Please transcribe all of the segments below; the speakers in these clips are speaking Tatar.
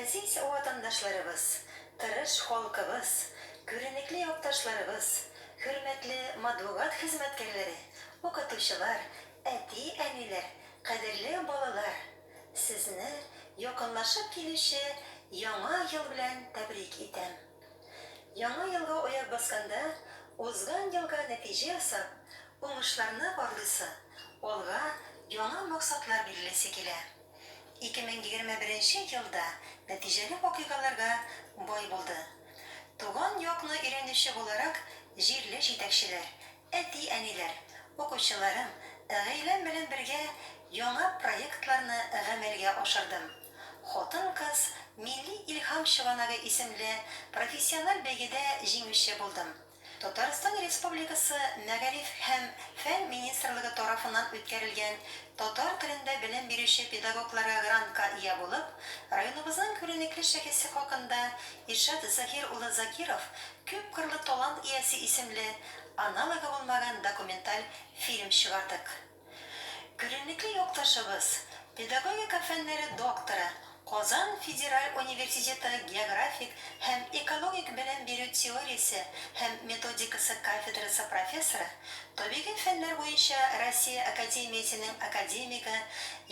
Газиз ватандашларыбыз, тырыш халкыбыз, күренекле якташларыбыз, хөрмәтле матбугат хезмәткәрләре, укытучылар, әти-әниләр, кадерле балалар! Сезне якынлашып килүче Яңа ел белән тәбрик итәм! Яңа елга аяк басканда, узган елга нәтиҗә ясап, уңышларны барлыйсы, алга яңа максатлар билгелисе килә. 2021 нче ел да нәтиҗәле вакыйгаларга бай булды. Туган якны өйрәнүче буларак, җирле җитәкчеләр, әти-әниләр, укучыларым, гаиләм белән бергә яңа проектларны гамәлгә ашырдым. Хатын-кыз, милли илһам чыганагы исемле профессиональ бәйгедә җиңүче булдым. Татарстан Республикасы Мәгариф һәм фән министрлыгы тарафыннан үткәрелгән татар телендә белем бирүче педагогларга грантка ия булып, районыбызның күренекле шәхесе хакында Иршат Заһир улы Закиров күпкырлы талант иясе исемле аналогы булмаган документаль фильм чыгардык. Күренекле якташыбыз, педагогика фәннәре докторы, Казан федераль университеты географик һәм экологик белем бирү теориясе һәм методикасы кафедрасы профессоры, табигый фәннәр буенча Россия академиясенең академигы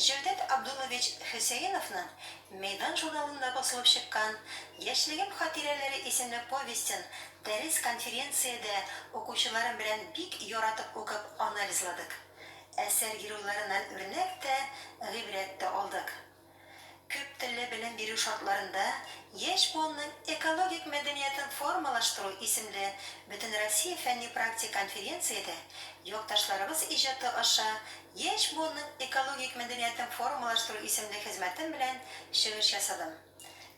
Җәүдәт Абдуллович Хөсәеновның Мәйдан журналында басылып чыккан Яшьлегем хатирәләре исемле повестен дәрес-конференциядә укучыларым белән бик яратып укып анализладык. Әсәр геройларыннан үрнәк тә, гыйбрәт тә алдык. Күп телле белем бирү шартларында яшь буынның экологик мәдәниятен формалаштыру исемле Бөтенроссия фәнни-практик конференциядә якташларыбыз иҗаты аша яшь буынның экологик мәдәниятен формалаштыру исемле хезмәтем белән чыгыш ясадым.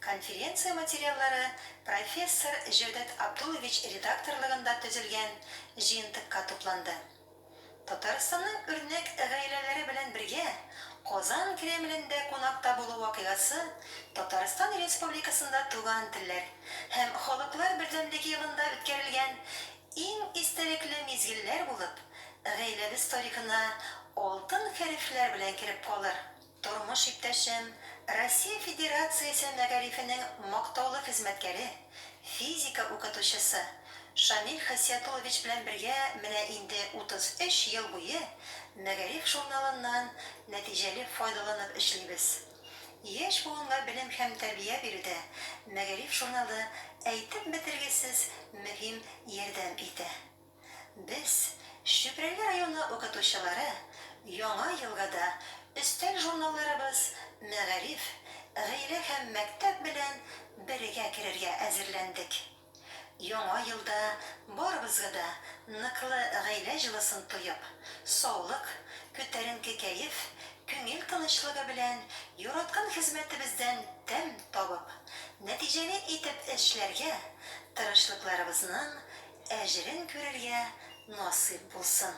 Конференция материаллары профессор Җәүдәт Абдуллович редакторлыгында төзелгән җыентыкка тупланды. Татарстанның үрнәк гаиләләре белән бергә Казан Кремлендә кунакта булу вакыйгасы Татарстан Республикасында Туган телләр һәм халыклар бердәмлеге елында үткәрелгән иң истәлекле мизгелләр булып, гаиләбез тарихына алтын хәрефләр белән кереп калыр. Тормыш иптәшем, Россия Федерациясе мәгарифенең мактаулы хезмәткәре, физика укытучысы Шамил Хасиятуллович белән бергә менә инде 33 ел буе Мәгариф журналыннан нәтиҗәле файдаланып эшлибез. Яшь буынга белем һәм тәрбия бирүдә Мәгариф журналы әйтеп бетергесез мөһим ярдәм итә. Без, Чүпрәле районы укытучылары, Яңа елга да өстәл журналларыбыз Мәгариф, Гаилә һәм мәктәп белән бергә керергә әзерләндек. Яңа елда барыбызга да ныклы гаилә җылысын тоеп, саулык, күтәренке кәеф, күңел тынычлыгы белән яраткан хезмәтебездән тәм табып, нәтиҗәле итеп эшләргә, тырышлыкларыбызның Әҗерен күрергә насыйп булсын.